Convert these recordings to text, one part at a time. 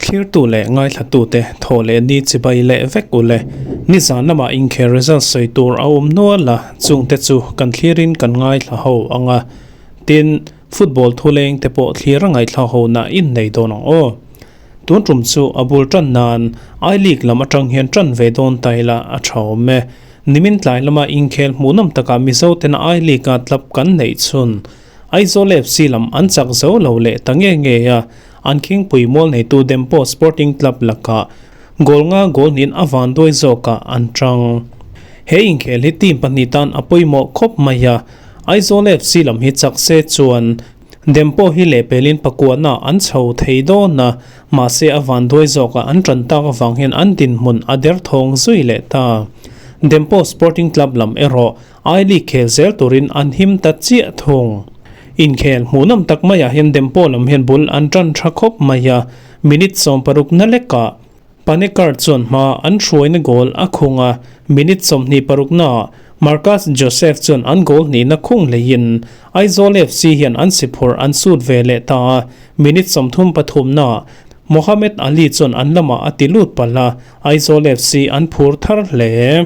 Thlirtu leh ngaithlatute thaw leh ni chibai leh vek u le. Nizan lamah inkhel result sawi tur a awm nual a, chungte chu kan thlirin kan ngaithla ho ang a. Tin, football thuleng te pawh thlir a ngaithla ho na innei dawn ang aw. Tun tum chu a bul tan nan I League lam atang hian tan ve dawn ta ila a tha awm e. Nimin tlai lama inkhel hmuhnawm takah Mizo tena I League a club kan neih chhun Aizawl FC lam an chak zo lo leh ta nge nge a, an khingpui mual neitu Dempo Sporting Club lakah goal nga goal hnin a vanduai zawkah an tang. He inkhel hi team pahnih tan a pawimawh khawp mai a, Aizawl FC lam hi chak se chuan Dempo hi lehpelin pakuahna an chho thei dawn a, mahse a vanduai zawkah an tan tak avang hian an dinhmun a derthawng zui leh ta. Dempo Sporting Club lam erawh I League khel zel turin an him ta chiah thung. Inkhel hmuhnawm tak maiah hian Dempo lam hian bul an tan tha khawp mai a, minute 60 na lekah Panekar chuan hma an hruaina goal a khung a, minute 26 naah Marcus Joseph chuan an goal hnihna khung hleiin Aizawl FC hian an si phurh an sut ve leh ta a, minute 33 naah Mohamed Ali chuan an lamah a ti lut palh a, Aizawl FC an phur thar hle.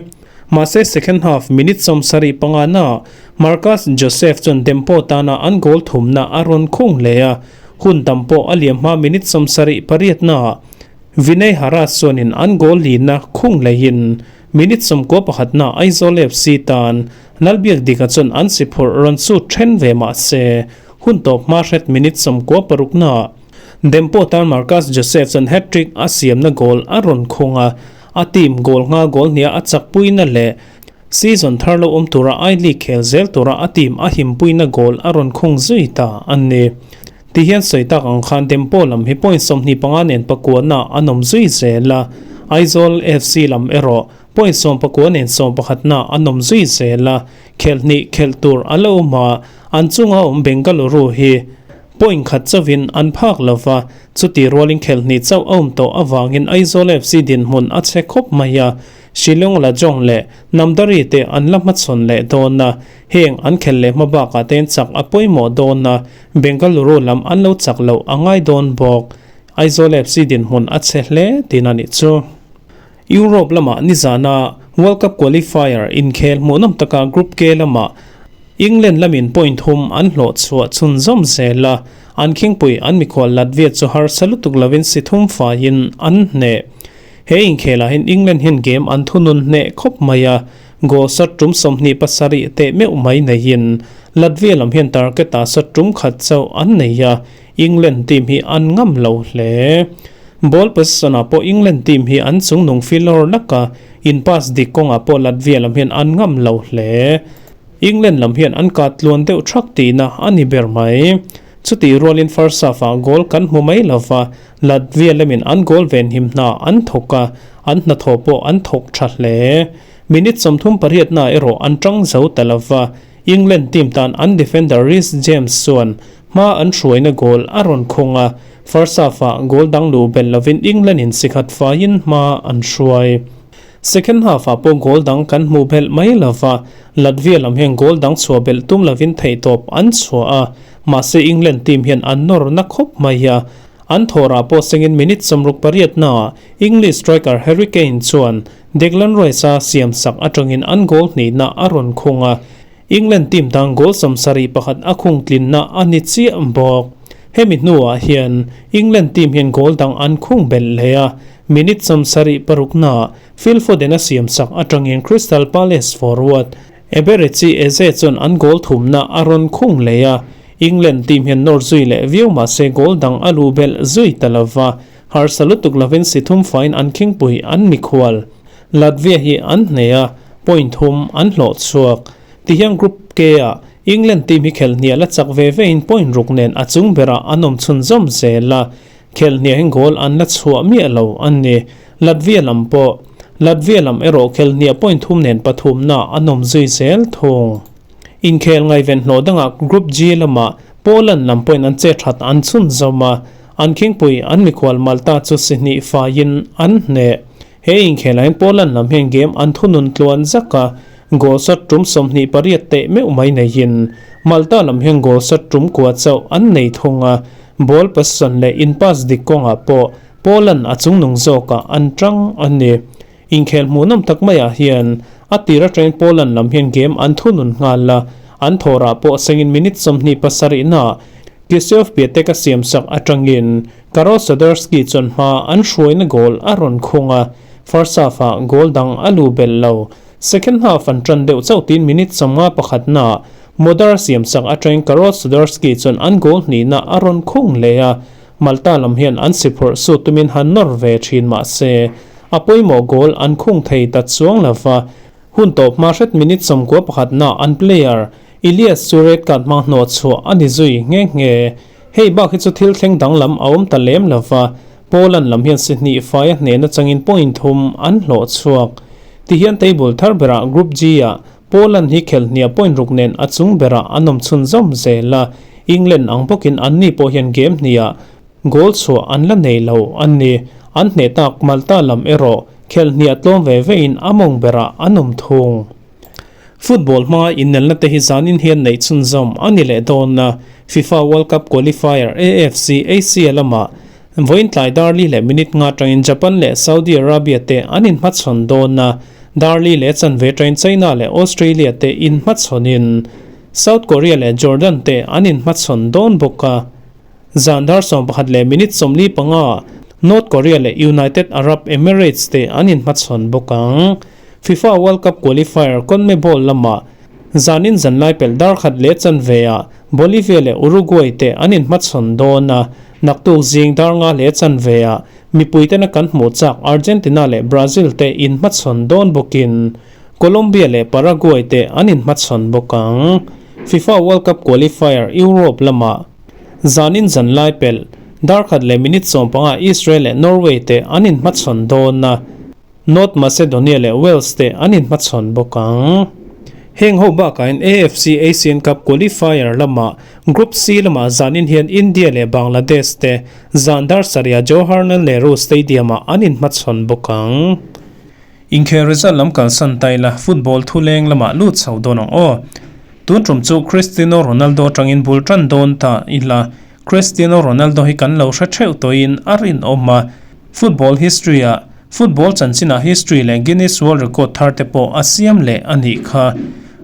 Mahse second half minute 75 naah Marcus Joseph chuan Dempo tana an goal thumna a rawn khung hle a, hun tam pawh a liam hma minute 78 naah Vinay Haras chuanin an goal lina khung hleiin minute 91 naah Aizawl FC tan Lalbiak Dika chuan an si phurh rawn shoot then ve mahse hun tawp hma hret minute 96 naah Dempo tan Marcus Joseph chuan hat-trick a siamna goal a rawn khung a, A team goal nga goal hniah a chakpuina leh season thar lo awm tura I League khel zel tura a team a himpuina goal a rawn khung zui ta a ni. Ti hian sawi tak ang khan Dempo lam hi point 25 nen pakuana an awm zui zel a, Aizawl FC lam erawh point 19 nen 11 an awm zui zel a, khelh hnih khelh tur a la awm a, an chunga awm Bengaluru hi Point khat chauhin an phak lo va, chuti rualin khelh hnih chauh a awm tawh avangin Aizawl FC dinhmun a che khawp mai a, Shillong Lajong leh Namdari te an la hmachhawn leh dawn a, heng an khelh leh hma bakah te'n chak a pawimawh dawn a, Bengaluru lam an lo chak loh a ngai dawn bawk. Aizawl FC dinhmun a che hle tin a nih chu. Europe lamah nizana World Cup qualifier inkhel hmuhnawm taka Group K lamah England lamin point thum an hlawh chhuah chhunzawm zel a, an khingpui an mikhual Latvia chu harsa lutuk lovin si thum faiin an hneh. He inkhelah hian England hian game an thunun hneh khawp mai a, goal shot tum 27 teh meuh mai neiin Latvia lam hian target ah shot tum khat chauh an nei a, England team hi an ngam lo hle. Ball possession ah pawh England team hi an chungnung filawr lak a, in pass dik kawngah pawh Latvia lam hian an ngam lo hle. England lam hian an kat tluan deuh thak tihna a ni ber mai. Chutih rualin first half ah goal kan hmu mai lova, Latvia lamin an goal venhim hna an thawk a, an hnathawh pawh an thawk tha hle. Minute 38 na erawh an tang zo ta lova, England team tan an defender Reece James chuan hma an hruaina goal a rawn khung a, first half ah goal dang luh belh lovin England in sikhat faiin hma an hruai. Second half ah pawh goal dang kan hmuh belh mai lova, Latvia lam hian goal dang chhuah belh tum lovin theihtawp an chhuah a, mahse England team hian an nawr na khawp mai a, an thawrah pawh sengin minute 68 naah English striker Harry Kane chuan Declan Rice-a siamsak atangin an goal hnihna a rawn khung a, England team tan goal 71 a khung tlinna a ni chiah bawk. Hemi hnuah hian England team hian goal dang an khung belh leh a, minute 76 naah Phil Foden a siamsak atangin Crystal Palace forward Eberechi Eze chuan an goal thumna a rawn khung leh a, England team hian nawr zui leh viau mahse goal dang a luh belh zui ta lova, harsa lutuk lovin si thum faiin an khingpui an mikhual. Latvia hi an hneh a, point thum an hlawh chhuak. Tihian Group K-ah England team hi khelh hniah la chak ve vein point ruk nen a chung berah an awm chhunzawm zel a, khelh hniahin goal an la chhuah miah lo a ni. Latvia lam pawh Latvia lam erawh khelh hniah point thum nen pathumna an awm zui zel thung. Inkhel ngaihven hlawh dangah Group G lamah Poland lam pawhin an che that an chhunzawm a, an khingpui an mikhual Malta chu si hnih faiin an hneh. He inkhelh ah hian Poland lam hian game an thunun tluan zak a, Goal shot tum 28 teh meuh mai neiin Malta lam hian goal shot tum kua chauh an nei thung a, ball possession leh in pass dik kawngah pawh Poland a chungnung zawkah an tang a ni. Inkhel hmuhnawm tak maiah hian a tir atangin Poland lam hian game an thunun nghal a, an thawrah pawh sengin minute 27 naah Krzysztof Piatek a siamsak atangin Karol Swiderski chuan hma an hruaina goal a rawn khung a, first half-ah goal dang a lu belh lo. Second half an tan deuh chauh tiin minute 51 naah Modar siamsak atangin Karol Swiderski chuan an goal hnihna a rawn khung leh a, Malta lam hian an si phurh su tumin han nawr ve thin mah se, a pawimawh goal an khung thei ta chuang lo va. Hun tawp hma hret minute 91 naah an player Elias chu red card hmang hnawh chhuah a ni zui nghe nghe. Hei bak hi chu thil thleng danglam a awm ta lem lo va, Poland lam hian si hnih fai a hnehna changin point thum an hlawh chhuak. Tihian table thar berah Group G-ah Poland hi khelhniah point ruk nen a chung berah an awm chhunzawm zel a, England ang bawkin anni pawh hian game hniah goal chhuah an la nei lo a ni. An hneh tak Malta lam erawh khelhniah tlawm ve vein a mawng berah an awm thung. Football hmanga innelna te hi zanin hian neih chhunzawm a ni leh dawn a, FIFA World Cup qualifier AFC Asia lamah vawiin tlai dar li leh minute nga atangin Japan leh Saudi Arabia te an inhmachhawn dawn a, dar li leh chanve atangin China leh Australia te inhmachhawnin South Korea leh Jordan te an inhmachhawn dawn bawk a. Zan dar 11 leh minute 45 North Korea leh United Arab Emirates te an inhmachhawn bawk ang. FIFA World Cup qualifier CONMEBOL lamah zanin zanlai pelh dar khat leh chanveah Bolivia leh Uruguay te an inhmachhawn dawn a, naktuk zing dar nga leh chanveah mipui tena kan hmuh chak Argentina leh Brazil te inhmachhawn dawn bawkin Colombia leh Paraguay te an inhmachhawn bawk ang. FIFA World Cup qualifier Europe lamah zanin zanlai pelh dar khat leh minute 15 Israel leh Norway te an inhmachhawn dawn a, North Macedonia leh Wales te an inhmachhawn bawk ang. Heng ho bakahin AFC Asian Cup qualifier lamah Group C lamah zanin hian India leh Bangladesh te zan dar sarihah Jawaharlal Nehru Stadium-ah an inhmachhawn bawk ang. Inkhel result lam kalsan ta ila football thuleng lamah lut chho dawn ang aw. Tun tum chu Cristiano Ronaldo atangin bul tan dawn ta ila Cristiano Ronaldo hi kan lo hre theuh tawhin a rinawm a, football history-ah football chanchinah history leh Guinness World Record thar te pawh a siam leh a nih kha.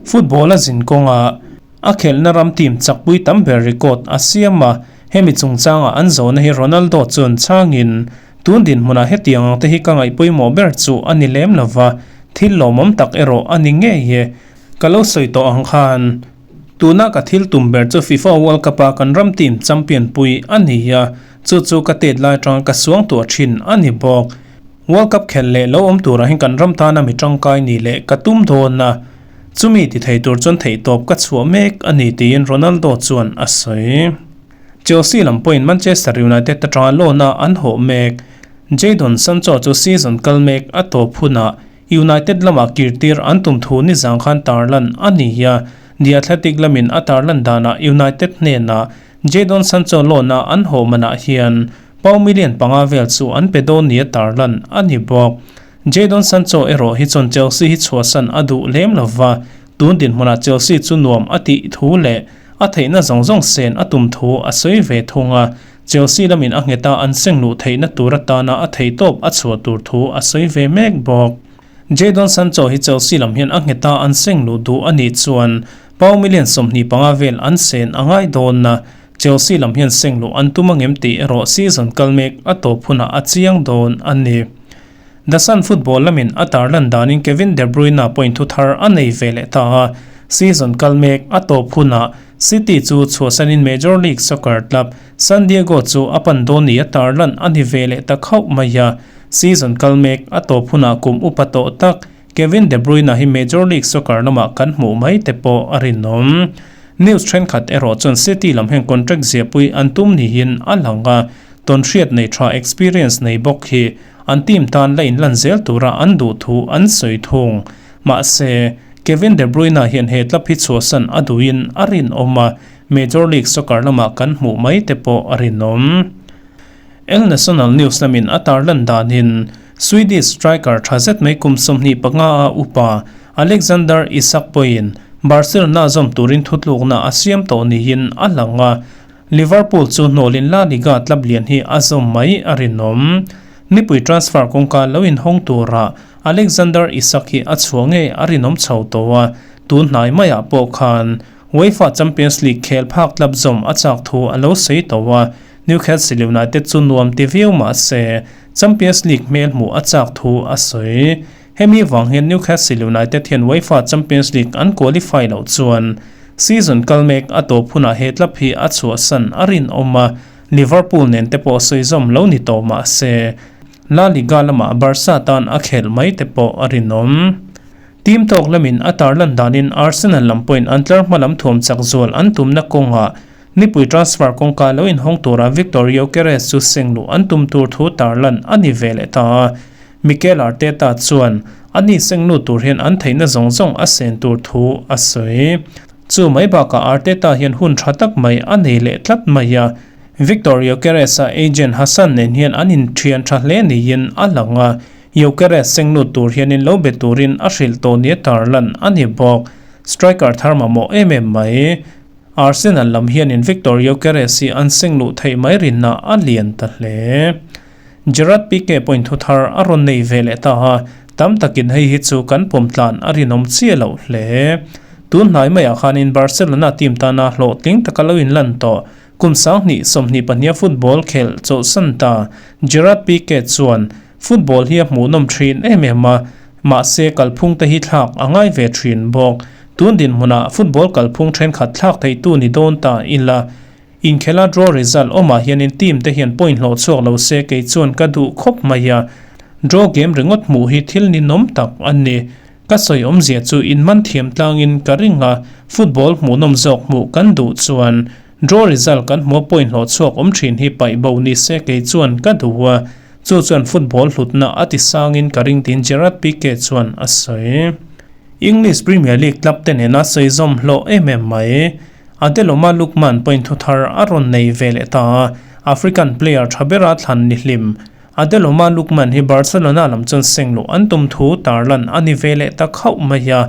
Football a zin kawnga a khelhna ram team chakpui tam ber record a siam a, hemi chungchanga an zawhna hi Ronaldo chuan chhangin, Tun dinhmunah hetiang ang te hi ka ngaih pawimawh ber chu a ni lem lova, thil lawmawm tak erawh a ni ngei e. Ka lo sawi tawh ang khan. Tuna ka thil tum ber chu FIFA World Cup-a kan ram team champion pui a ni a, chu chu ka tet lai atanga ka suang tuah thin a ni bawk. World Cup khelh leh lo awm turah hian kan ram tana mi tangkai ni leh ka tum dawn a, chumi ti thei tur chuan theihtawp ka chhuah mek a ni tiin Ronaldo chuan a sawi. Chelsea lam pawhin Manchester United atanga loan-a an hawh mek. Jadon Sancho chu season kal mek a tawp hunah United lamah kirtir an tum thu nizang khan tarlan a ni a, The Athletic lamin a tarlan danah United hnenah Jadon Sancho loan-a an hawh manah hian pound million panga vel chu an pe dawn nia tarlan a ni bawk. Jadon Sancho erawh hi chuan Chelsea hi chhuahsan a duh lem lova, tun dinhmunah Chelsea chu nuam a tih thu leh a theihna zawng zawng sen a tum thu a sawi ve thung a, Chelsea lamin a nghet a an seng luh theihna tur atana a theihtawp a chhuah tur thu a sawi ve mek bawk. Jadon Sancho hi Chelsea lam hian a nghet a an seng luh duh a nih chuan pound million 25 vel an sen a ngai dawn a, Chelsea lam hian seng luh an tum angem tih erawh season kal mek a tawp hunah a chiang dawn a ni. The Sun football lamin a tarlan danin Kevin De Bruyne point thu thar a nei ve leh ta a, season kal mek a tawp hunah City chu chhuahsanin Major League Soccer club San Diego chu a pan dawn ni a tarlan a ni ve leh ta khauh mai a, season kal mek a tawp hunah kum upa tawh tak Kevin De Bruyne hi Major League Soccer lamah kan hmuh mai te pawh a rinawm. News thenkhat erawh chuan City lam hian contract ziahpui an tum niin a lang a, tawnhriat nei tha experience nei bawk hi an team tan la inlan zel tura an duh thu an sawi thung. Mahse, Kevin De Bruyne hian he club hi chhuahsan a duhin a rinawm a, Major League Soccer lamah kan hmuh mai te pawh a rinawm. El Nacional News lamin a tarlan danin Swedish striker tha zet mai kum 25 a upa. Alexander Isak pawhin Barcelona zawm turin thutlukna a siam tawh niin a lang a, Liverpool chu hnawlin La Liga club lian hi a zawm mai a rinawm. Nipui transfer kawngka lo inhawng tura Alexander Isak hi a chhuah ngei a rinawm chho tawh a, tun hnai maiah pawh khan UEFA Champions League khel phak club zawm a chak thu a lo sawi tawh a, Newcastle United chu nuam ti viau mah se Champions League hmel hmuh a chak thu a sawi. Hemi vang hian Newcastle United hian UEFA Champions League an qualify loh chuan season kal mek a tawp hunah he club hi a chhuahsan a rinawm a, Liverpool nen te pawh sawi zawm lo ni tawh mah se La Liga lamah Barca tan a khelh mai te pawh a rinawm. Team tawk lamin a tarlan danin Arsenal lam pawhin an tlar hma lam thuam chak zual an tumna kawngah nipui transfer kawngka lo inhawng tura Viktor Gyokeres chu seng luh an tum tur thu tarlan a ni ve leh ta a. Mikel Arteta chuan a ni sengnu tur hian an theihna zawng zawng a sen tur thu a sawi. Chu mai bakah Arteta hian hun tha tak mai a nei leh tlat mai a, Viktor Gyokeres-a agent Hassan nen hian an inthian tha hle niin a lang a, Gyokeres sengnu tur hianin lo be turin a hrilh tawh nia tarlan a ni bawk. Striker thar mamawh em em mai. Arsenal lam hianin Viktor Gyokeres hi an sengluh theih mai rinna a lian ta hle. Gerard Pique pawhin thu thar a rawn nei ve leh ta a, tam takin hei hi chu kan pawm tlan a rinawm chiah loh hle. Tun hnai maiah khanin Barcelona team tana hlawhtling taka lo inlan tawh kum 20 22a football khelh chawlhsan ta Gerard Pique chuan football hi a hmuhnawm thin em em a, mahse kalphung te hi thlak a ngai ve thin bawk. Tun dinhmunah football kalphung thenkhat thlak theihtu ni dawn ta ila. Inkhela draw result awmah hianin team te hian point hlawh chhuak lo se kei chuan ka duh khawp mai a, draw game ringawt hmuh hi thil ninawm tak a ni. Ka sawi awmzia chu inman thiam tlangin ka ring a, football hmuhnawm zawk hmuh kan duh chuan draw result kan hmua point hlawh chhuak awm thin hi paih bo ni se kei chuan ka duh a, chu chuan football hlutna a ti sangin ka ring tiin Gerard Pique chuan a sawi. English Premier League club te nena sawi zawm hlawh em em mai. Adeloma Lookman point thu thar a rawn nei ve leh ta a, African player tha bera thlan ni hlim. Adeloma Lookman hi Barcelona lam chuan seng luh an tum thu tarlan a ni ve leh ta khauh mai a,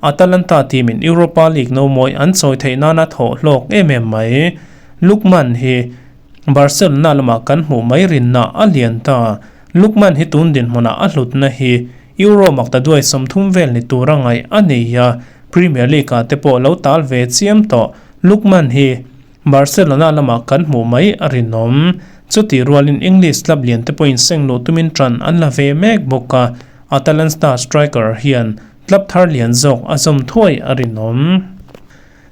Atalanta team in Europa League no mawi an chawi theih nana thawh hlawk em em mai. Lookman hi Barcelona lamah kan hmuh mai rinna a lian ta. Lookman hi tun dinhmunah a hlutna hi Euro maktaduai 30 vel ni tura ngaih a nei a, Premier League-ah te pawh lo tal ve chiam tawh. Lookman hi Barcelona lamah kan hmuh mai a rinawm. Chutih rualin English club lian te pawhin seng luh tumin ṭan an la ve mek bawk a, Atalanta striker hian club thar lian zawk a zawm thuai a rinawm.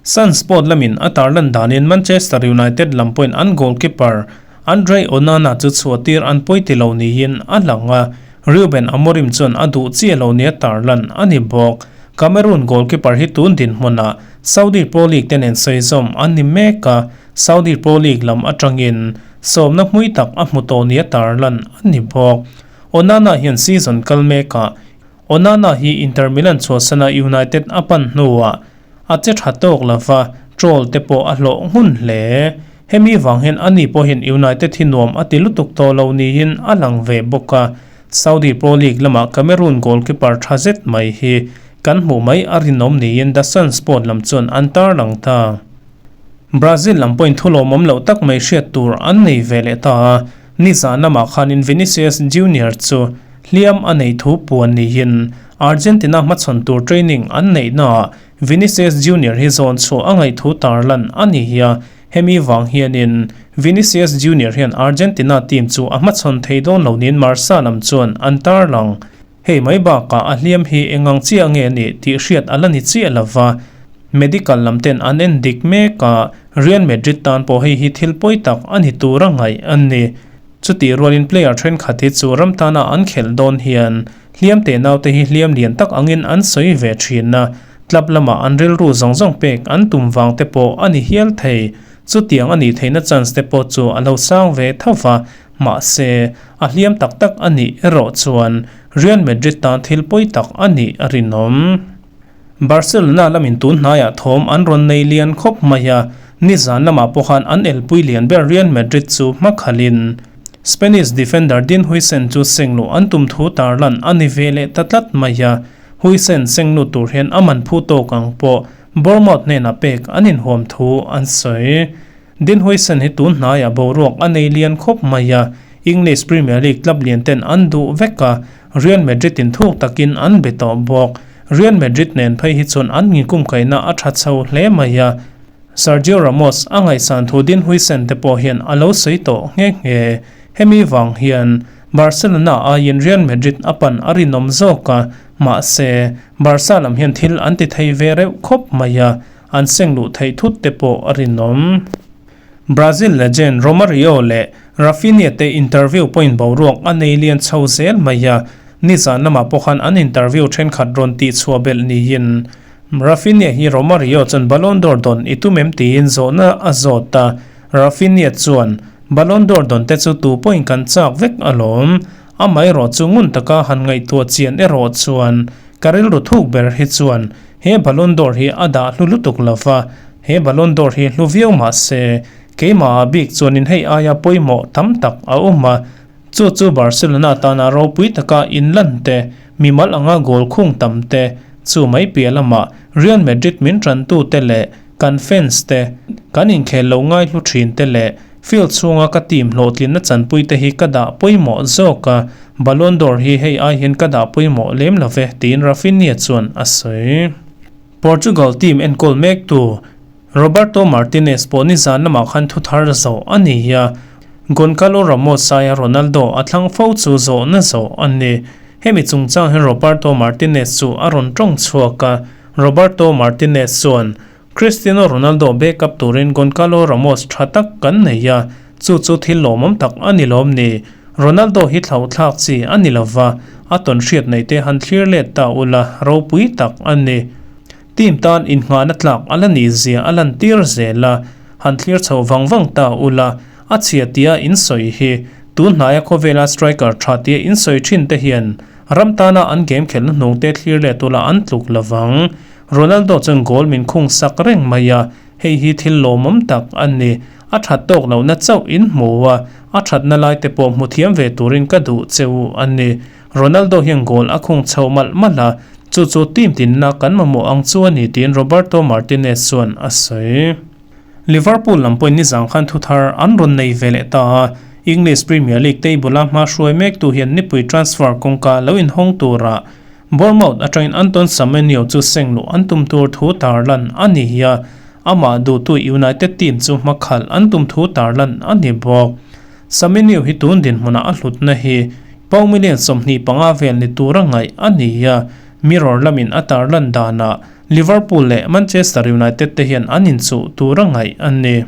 Sun Sport lamin a tarlan danin Manchester United lam pawhin an goalkeeper Andre Onana chu chhuahtir an pawi ti lo niin a lang a, Ruben Amorim chuan a duh chiah lo nia tarlan a ni bawk. Cameroon goalkeeper hi tun dinhmunah Saudi Pro League te nen sawi zawm an ni mek a, Saudi Pro League lam atangin sawmna hmui tak a hmu tawh nia tarlan a ni bawk. Onana hian season kal mekah Onana hi Inter Milan chhuahsana United a pan hnuah a che tha tawk lova, troll te pawh a hlawh nghun hle. Hemi vang hian ani pawhin United hi nuam a ti lutuk tawh lo niin a lang ve bawk a, Saudi Pro League lamah Cameroon goalkeeper tha zet mai hi kan hmuh mai a rinawm niin The Sun Sport lam chuan an tarlang ta. Brazil lam pawhin thu lawmawm loh tak mai hriat tur an nei ve leh ta a, nizan lamah khanin Vinicius Junior chu hliam a nei thu puan niin Argentina hmachhawn tur training an neihnaah Vinicius Junior hi zawn chhuah a ngaih thu tarlan a ni hi a, hemi vang hianin Vinicius Junior hian Argentina team chu a hmachhawn thei dawn lo niin Marca lam chuan an tarlang. Hei mai bakah a hliam hi engang chiah nge nih tih hriat a la ni chiah lova, medical lam ten an en dik mek a, Real Madrid tan pawh hei hi thil pawi tak a ni tur a ngaih a ni. Chutih rualin player thenkhat hi chu ram tana an khelh dawn hian hliam teh naute hi hliam lian tak angin an sawi ve thin a, club lamah an rilru zawng zawng pek an tum vang te pawh a ni hial thei. Chutiang a nih theihna chance te pawh chu a lo sang ve tho va, mahse a hliam tak tak a nih erawh chuan Real Madrid tan thil pawi tak a nih a rinawm. Barcelona lamin tun hnaiah thawm an rawn nei lian khawp mai a, nizan lamah pawh khan an elpui lian ber Real Madrid chu hmakhalin Spanish defender Dean Huijsen chu sengluh an tum thu tarlan a ni ve leh ta tlat mai a. Huijsen seng lut tur hian a man phu tawk ang pawh Bournemouth hnenah pek an inhuam thu an sawi. Dean Huijsen hi tun hnaiah boruak a nei lian khawp mai a, English Premier League club lian ten an duh vek a, Real Madrid in thuk takin an be tawh bawk. Real Madrid nen phei hi chuan an ngikum kaihna a tha chho hle mai a, Sergio Ramos a ngaihsan thu Dean Huijsen te pawh hian a lo sawi tawh nghe nghe. Hemi vang hian Barcelona aiin Real Madrid a pan a rinawm zawk a, mahse, Barca lam hian thil an ti thei ve reuh khawp mai a, an seng luh theih thut te pawh a rinawm. Brazil legend Romario leh Raphinha te interview pawhin boruak a nei lian chho zel mai a, nizan lamah pawh khan an interview thenkhat rawn tihchhuah belh niin Raphinha hi Romario chuan Ballon d'Or dawn i tum em tiin zawhna a zawt a, Raphinha chuan, Ballon d'Or dawn te chu tu pawhin kan chak vek alawm. Amaherawh chu ngun taka han ngaihtuah chian erawh chuan ka rilru thuk ber hi chuan he Ballon d'Or hi a dah hlu lutuk lo va, he Ballon d'Or hi hlu viau mah se keimahah bik chuanin hei aia pawimawh tam tak a awm a, chu chu Barcelona tana ropui taka inlan te, mimal anga goal khung tam te, chu mai piah lamah Real Madrid min tantute leh kan fans te, kan inkhel lo ngai hlu thin te leh field chhunga ka team hlawhtlinna chanpui te hi ka dah pawimawh zawk a, Ballon d'Or hi hei ai hian ka dah pawimawh lem lo ve, tiin Raphinha chuan a sawi. Portugal team enkawl mektu Roberto Martinez pawh nizan lamah khan thu thar zawh a ni a, Goncalo Ramos aia Ronaldo a thlang fo chu zawhna zawh a ni. Hemi chungchang hian Roberto Martinez chu a rawn tawng chhuak a, Roberto Martinez chuan, Cristiano Ronaldo backup turin Goncalo Ramos tha tak kan nei a, chu chu thil lawmawm tak a ni lawm ni. Ronaldo hi thlauhthlak chi a ni lova, a tawn hriat nei te han thlir let ta ula ropui tak a ni. Team tan innghahna tlak a la nih zia a lantir zel a, han thlir chho vang vang ta ula, a chhia tia in sawi hi tun hnaia khawvela striker tha tia in sawi thin te hian Ram tana an game khelhna hnung te thlir let ula an tluk lovang. Ronaldo chuan goal min khung sak reng mai a, hei hi thil lawmawm tak a ni. A that tawk lohna chauh in hmu a, a thatna lai te pawh hmu thiam ve turin ka duh che u a ni. Ronaldo hian goal a khung chho malh malh a, chu chu team tinna kan mamawh ang chu a ni tiin Roberto Martinez chuan a sawi. Liverpool lam pawhin nizang khan thuthar an rawn nei ve leh ta a, English Premier League table-a hma hruai mektu hian nipui transfer kawngka lo inhawng tura Bournemouth atangin Anton Semenyo chu seng luh an tum tur thu tarlan a ni a, amah duhtu United team chu hmakhalh an tum thu tarlan a ni bawk. Semenyo hi tun dinhmunah a hlutna hi pound million 25 vel ni tura ngaih a ni a, Mirror lamin a tarlan danah Liverpool leh Manchester United te hian an inchuh tur a ngaih a ni.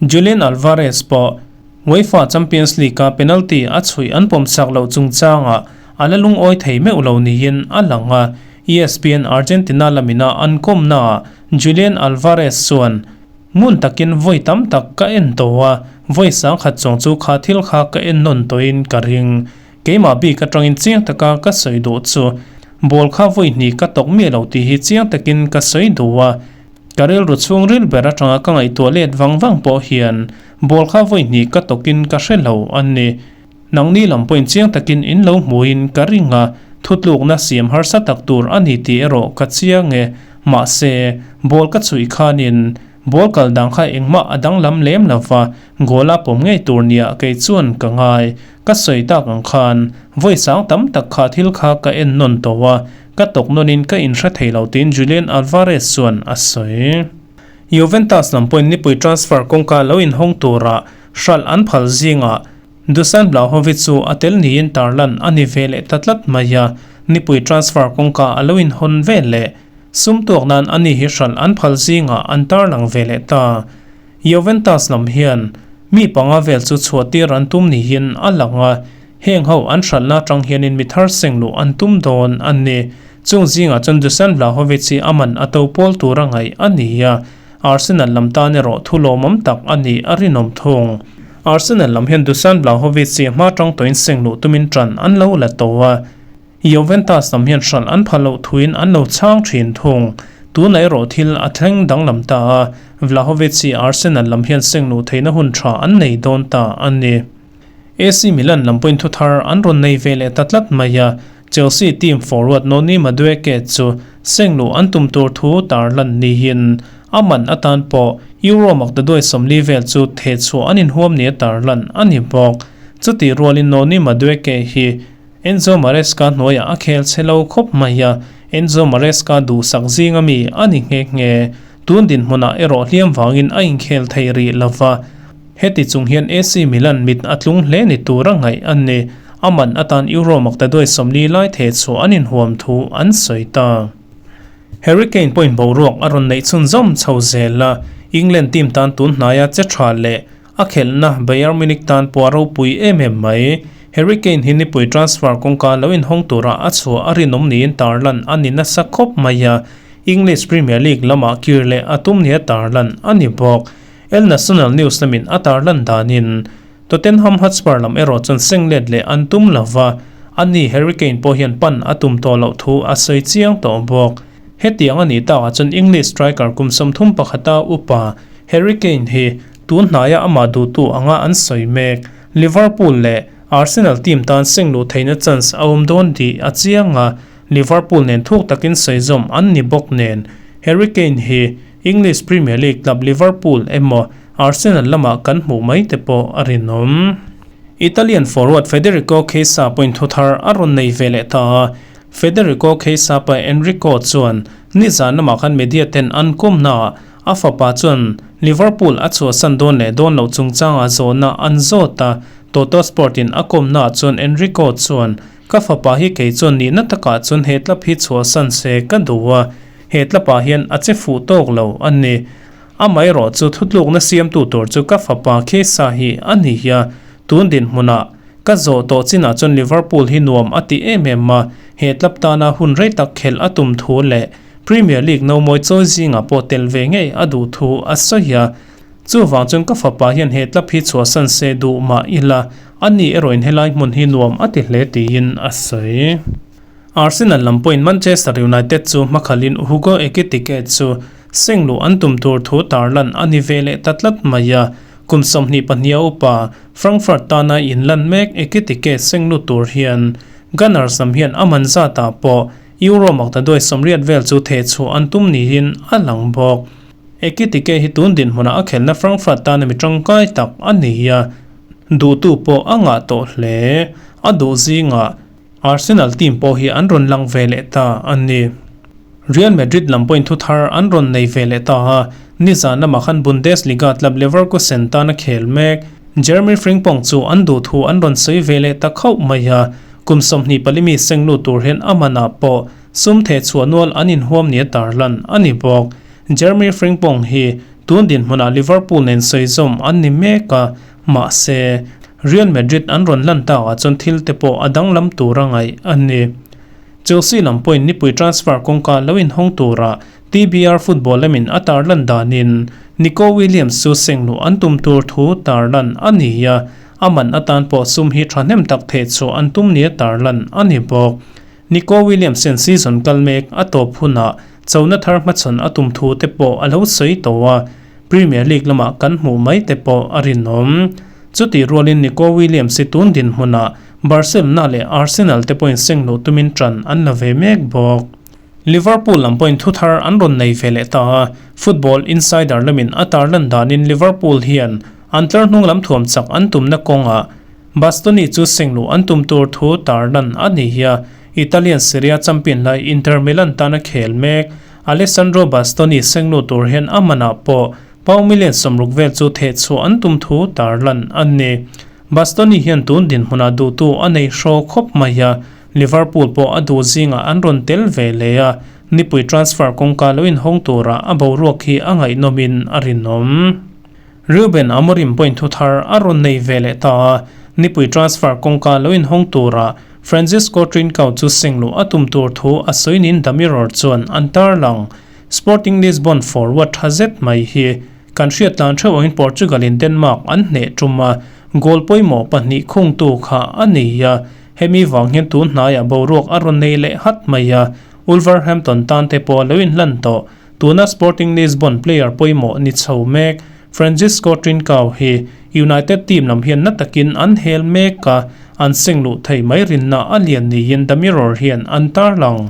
Julian Alvarez pawh UEFA Champions League-a penalty a chhuih an pawmchak loh chungchangah a la lungawi thei meuh lo niin a lang a, ESPN Argentina lamina an kawmnaah Julian Alvarez chuan, Ngun takin vawi tam tak ka en tawh a, vawi sangkhat chuang chu kha thil kha ka en nawn tawhin ka ring. Keimah bik atangin chiang taka ka sawi duh chu ball kha vawi hnih ka tawk miah lo tih hi chiang takin ka sawi duh a, ka rilru chhung ril ber atanga ka ngaihtuah let vang vang pawh hian ball kha vawi hnih ka tawkin ka hre lo a ni. Nangni lam pawhin chiang takin in lo hmuhin ka ring a, thutlukna siam harsa tak tur a ni tih erawh ka chiang e. Mahse, ball ka chhuih khanin Ball kal dang kha engmah a danglam lem lo va, goal a pawm ngei tur nia kei chuan ka ngai. Ka sawi tak ang khan, vawi sang tam tak kha thil kha ka en nawn tawh a, ka tawk nawnin ka inhre thei lo tiin Julian Alvarez chuan a sawi. Juventus lam pawhin nipui transfer kawngka lo inhawng tura hralh an phal zingah Dusan Vlahovic chu a tel niin tarlan a ni ve leh ta tlat mai a, nipui transfer kawngka a lo inhawn vel leh. Sum tuak nan ani hi hralh an phal zingah an tarlang ve leh ta. Juventus lam hian mi panga vel chu chhuahtir an tum niin a lang a, heng ho an hralhna atang hianin mi thar seng luh an tum dawn a ni. Chung zingah chuan Dusan Vlahovic hi a man a to pawl tura ngaih a ni a, Arsenal lam tan erawh thu lawmawm tak a nih a rinawm thung. Arsenal lam hian Dusan Vlahovic hi hma tang tawhin seng luh tumin tan an lo la to a. Juventus lam hian hralh an phal loh thuin an lo chhang thin thung. Tunah erawh thil a thleng danglam ta a, Vlahovic hi Arsenal lam hian seng luh theihna hun tha an nei dawn ta a ni. AC Milan lam pawhin thuthar an rawn nei ve leh ta tlat mai a, Chelsea team forward Noni Madueke chu sengluh an tum tur thu tarlan niin a man atan pawh Euro maktaduai 40 vel chu thehchhuah an inhuam nia tarlan a ni bawk. Chutih rualin Noni Madueke hi Enzo Maresca hnuaiah a khel chhe lo khawp mai a, Enzo Maresca duhsak zinga mi a ni nghe nghe. Tun dinhmunah erawh hliam vangin a inkhel thei rih lo va. Heti chung hian AC Milan mit a tlung hle ni tur a ngaih a ni. A man atan Euro maktaduai 40 lai theh chhuah an inhuam thu an sawi ta. Harry Kane pawhin boruak a rawn neih chhunzawm chho zel a, England team tan tun hnaia che tha leh A khelhna Bayern Munich tan pawh a ropui em em mai. Harry Kane hi nipui transfer kawngka lo inhawng tura a chhuah a rinawm niin tarlan a ni nasa khawp mai a, English Premier League lamah kir leh a tum nia tarlan a ni bawk. El Nacional News lamin a tarlan danin Tottenham Hotspur lam erawh chuan seng let leh an tum lo va, ani Harry Kane pawh hian pan a tum tawh loh thu a sawi chiang tawh bawk. Hetiang a nih takah chuan English striker kum 31-a upa Harry Kane hi tun hnaia amah duhtu anga an sawi mek. Liverpool leh Arsenal team tan seng luh theihna chance a awm dawn tih a chiang a, Liverpool nen thuk takin sawi zawm an ni bawk nen Harry Kane hi English Premier League club Liverpool emaw Arsenal lamah kan hmuh mai te pawh a rinawm. Italian forward Federico Chiesa pawhin thuthar a rawn nei ve leh ta a, Federico Chiesa pa Enrico chuan nizan lamah khan media ten an kawmnaah a fapa chuan Liverpool a chhuahsan dawn leh dawn loh chungchangah zawhna an zawt a, Toto Sport in a kawmnaah chuan Enrico chuan, Ka fapa hi kei chuan nihna takah chuan he tlap hi chhuahsan se ka duh a, he tlapah hian a che fuh tawk lo a ni. Amaherawh chu thutlukna siamtu tur chu ka fapa Chiesa hi a ni a, tun dinhmunah Ka zawh tawh chinah chuan Liverpool hi nuam a ti em em a, he club tana hun rei tak khelh a tum thu leh Premier League nomawi chawi zingah pawh tel ve ngei a duh thu a sawi a. Chuvang chuan ka fapa hian he club hi chhuahsan se duh mah ila, ani erawhin helai hmun hi nuam a ti hle tiin a sawi. Arsenal lam pawhin Manchester United chu hmakhalin Hugo Ekitike chu sengluh an tum tur thu tarlan a ni ve leh ta tlat mai a, Kum 22 a upa Frankfurt tana inlan mek Ekitike seng lut tur hian Gunners lam hian a man zatah pawh Euro maktaduai 80 vel chu thehchhuah an tum niin a lang bawk. Ekitike hi tun dinhmunah a khelhna Frankfurt tana mi tangkai tak a ni a, duhtu pawh a ngah tawh hle. A duh zingah Arsenal team pawh hi an rawn lang ve leh ta a ni. Real Madrid lam pawhin thuthar an rawn nei ve leh ta a, nizan lamah khan Bundesliga club Leverkusen tana khel mek Jeremy Frimpong chu an duh thu an rawn sawi ve leh ta khauh mai a, kum 24 mi seng lut tur hian a manah pawh sum thehchhuah nual an inhuam nia tarlan a ni bawk. Jeremy Frimpong hi tun dinhmunah Liverpool nen sawi zawm an ni mek a, mahse Real Madrid an rawn lan takah chuan thil te pawh a danglam tur a ngaih a ni. Chelsea lam pawhin nipui transfer kawngka lo inhawng tura TBR football lamin a tarlan danin Nico Williams chu sengluh an tum tur thu tarlan a ni a, a man atan pawh sum hi thahnem tak thehchhuah an tum nia tarlan a ni bawk. Nico Williams hian season kal mek a tawp hunah chona thar hmachhawn a tum thu te pawh a lo sawi tawh a, Premier League lamah kan hmuh mai te pawh a rinawm. Chutih rualin Nico Williams hi tun dinhmunah Barcelona leh Arsenal te pawhin sengluh tumin ṭan an la ve mek bawk. Liverpool lam pawhin thuthar an rawn nei ve leh ta a, Football Insider lamin a tarlan danin Liverpool hian an tlar hnung lam thuam chak an tumna kawngah Bastoni chu sengluh an tum tur thu tarlan a ni a, Italian Serie A champion lai Inter Milan tana khel mek Alessandro Bastoni sengluh tur hian a manah pawh Pau million 60 vel chu thehchhuah an tum thu tarlan a ni. Bastoni hian tun dinhmunah duhtu a nei hraw khawp mai a, Liverpool pawh a duh zingah an rawn tel ve leh a, nipui transfer kawngka lo inhawng tura a boruak hi a ngaihnawmin a rinawm. Ruben Amorim pawhin thuthar a rawn nei ve leh ta a, nipui transfer kawngka lo inhawng tura Francisco Trincao chu sengluh a tum tur thu a sawi niin The Mirror chuan an tarlang. Sporting Lisbon forward tha zet mai hi kan hriat tlan theuh angin Portugal in Denmark an hneh tum a, goal pawimawh pahnih khungtu kha a ni a, hemi vang hian tun hnaiah boruak a rawn nei leh hat mai a, Wolverhampton tan te pawh a lo inhlan tawh. Tuna Sporting Lisbon player pawimawh ni chho mek Francisco Trincao hi United team lam hian na takin an hel mek a, an seng luh thei mai rinna a lian niin The Mirror hian an tarlang.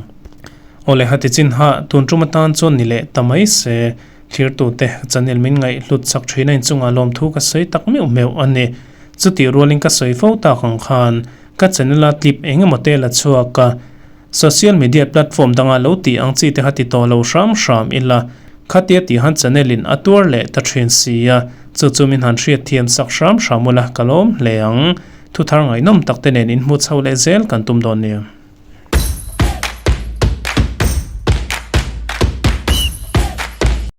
Awle hati chin ha tun tum atan chuan ni leh ta mai se. Thirtute channel min ngaih hlut chak thin a inchungah lawmthu ka sawi tak meuh meuh a ni. Chutih rualin ka sawi fo tak ang khan ka channel a clip eng emaw te la chhuak a, social media platform danga lo tih ang chi te kha ti tawh lo hram hram ila, khatia tih han channel in a tuar leh ta thin si a, chu chu min han hriat thiam sak hram hram ula ka lawm hle ang. Thuthar ngaihnawm tak te nen inhmu chho leh zel kan tum dawn nia.